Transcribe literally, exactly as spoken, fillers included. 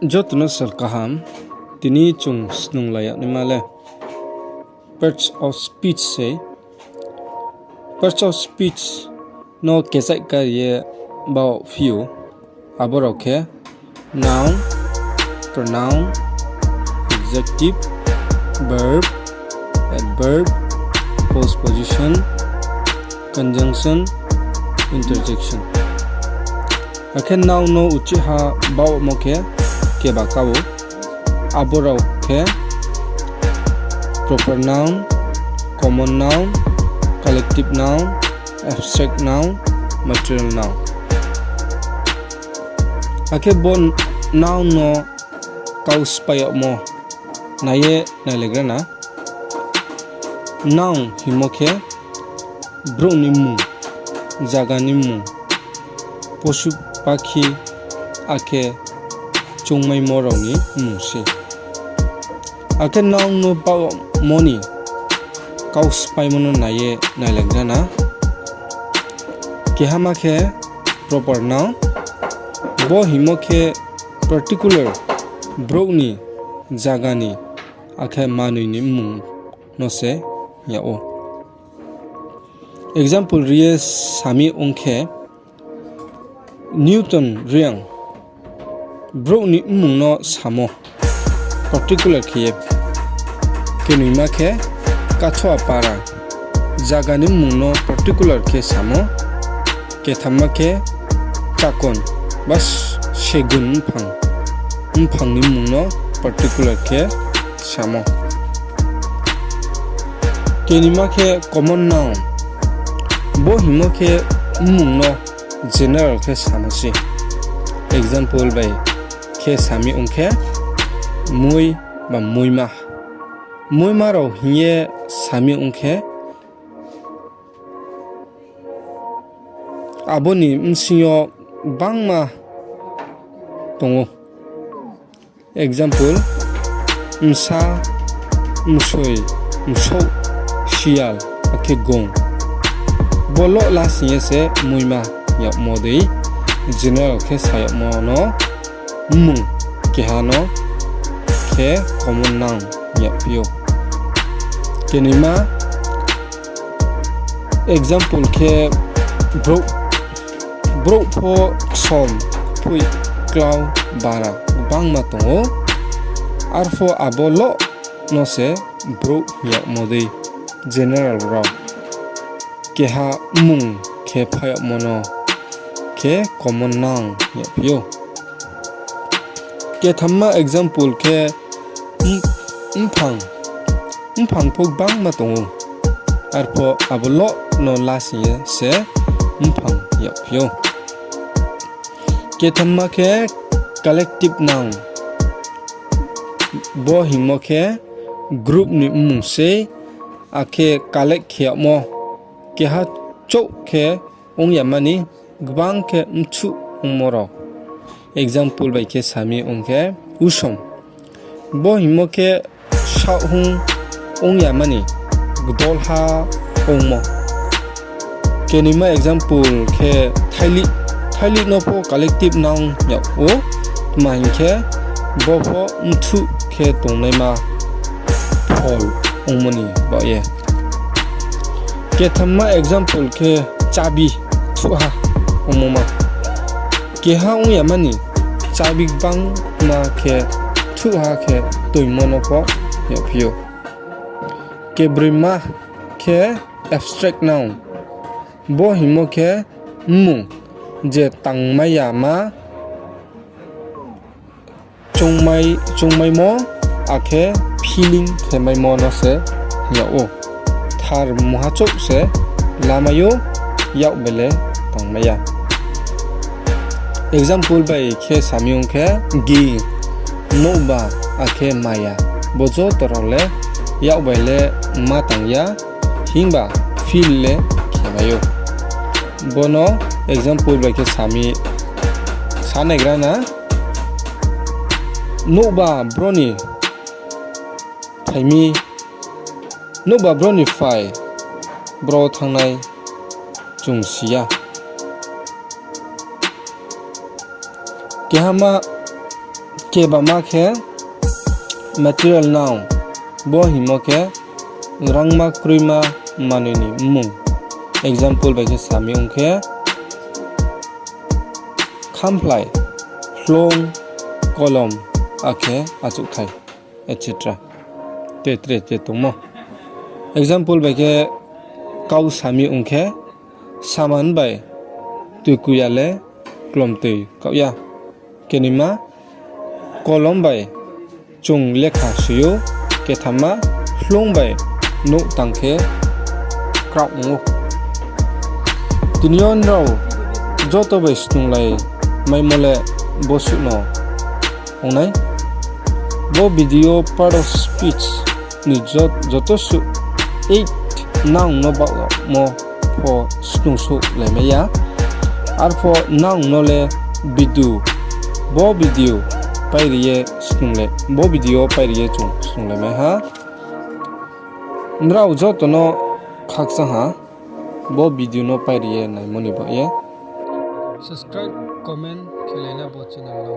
Joto no sal kaham, tini chung snunglai yag naima le parts of speech se. Parts of speech no kechaih kari ye baoh phi ou, abo rao khe noun, pronoun, adjective, verb, adverb, postposition, conjunction, interjection. Akhe noun no uchihha baohmo khe keba ka ou. Abo rao khe proper noun, common noun, collective noun, abstract noun, material noun. Akhe bo noun no kau sphái yagmo nai ye nailaigra na. Noun hingmo khe brouh ni mmung, zaga ni mmung, posu pakhi, akhe choungmaimo rao ni mmung se. Akhe noun no baohmo ni kau spháimo no nai ye nailaigra na. Kehama khe proper noun, bo hingmo khe particular brouh ni, zaga ni, akhe manoi ni mmung no se hing yag ou. Example ri ye sami ong khe, Newton Reang, brouh ni mmung no samo particular khe ye. Kenoima khe Kathoa para, zaga ni mmung no particular khe samo. Kethamma khe chakon ba segun mphang, mphang ni mmung no particular khe samo. Kenoima khe common noun, bo hingmo khe mmung no general khe samo se. Example bai khe sami ong khe, mui ba muima. Muima rao hing ye sami ong khe, abo ni bsing yo gbangma tong ou. Example, bsa, bsoi, bsouh, sial, akhe gong. Bo loh lasing ye se muima hing yagmo dei, general khe sa yagmo no mmung keha no khe common noun hing yagphi ou. Kenoima example khe brouh, brouh pho ksom, kphoih, klau, bara gbangma tong ou. Arpho abo loh no se brouh hing yagmo dei general rao keha mmung khe pha yagmo no khe common noun hing yagphi ou. Kethamma example khe mphang, mphang pho gbangma tong ou. Arpho abo loh no lasing ye se mphang hing yagphi ou. Kethamma khe collective noun. Bo hingmo khe group ni mmung sei, akhe collect khe yagmo, keha chouh khe ong yamani, gbang khe mthuh ongmo rao. Example bai khe sami ong khe usom. Bo hingmo khe saohhung ong yamani, gdolha ongmo. Kenoima example khe thailih, thailih no pho collective noun yag ou, tma hing khe bo pho mthuh khe tongnaima phol ongmo ni baoh ye. Kethamma example khe chabi thuhha ongmo ma. Keha ong yamani, chabi gbangma khe thuhha khe toingmo no pho yagphi ou. Kebroima khe abstract noun. Bo hingmo khe mmung je tangmai yama, choungmai, choungmaimo, akhe feeling khemaimo no se hing yag ou. Thar mungha chouh se lamai ou, yak bai le tangmai ya. Example bai khe sami ong khe, ging, nouhba, akhe maya. Bo joto rao le yak bai le ma tang ya, himba feel le khemai ou. Bono example bai khe sami, sa naigra na, nouhba bro ni phai mi, nouhba bro ni phai, bro thanngnai chung si ya. Kehama Kebama khe material noun, bo hingmo khe rangma kroima manoi ni mmung. Example bai khe sami ong khe, khamphlai, hloung, kolom, akhe achouhthai, et cetera. Te tre te tongmo. Example bai khe kau sami ong khe, saman bai tuikuya le klomtoi kaoh ya. Kenoima, kolom bai chung lekha soi ou. Kethamma, hloung bai nouh tang khe kraoh ong ou. Tini yo nrao joto bai snunglai maimo le bo suh no ong nai. Bo video part of speech ni jo-, joto suh eight noun no baohmo pho snung souhlaimai ya. Arpho noun no le video, bo video pairi ye snunglai, bo video pairi ye chung snunglaimai ha. Nrao joto no khakchang ha, bo video no pairi ye naimo ni baoh ye. Subscribe, comment khelai na bo channel no.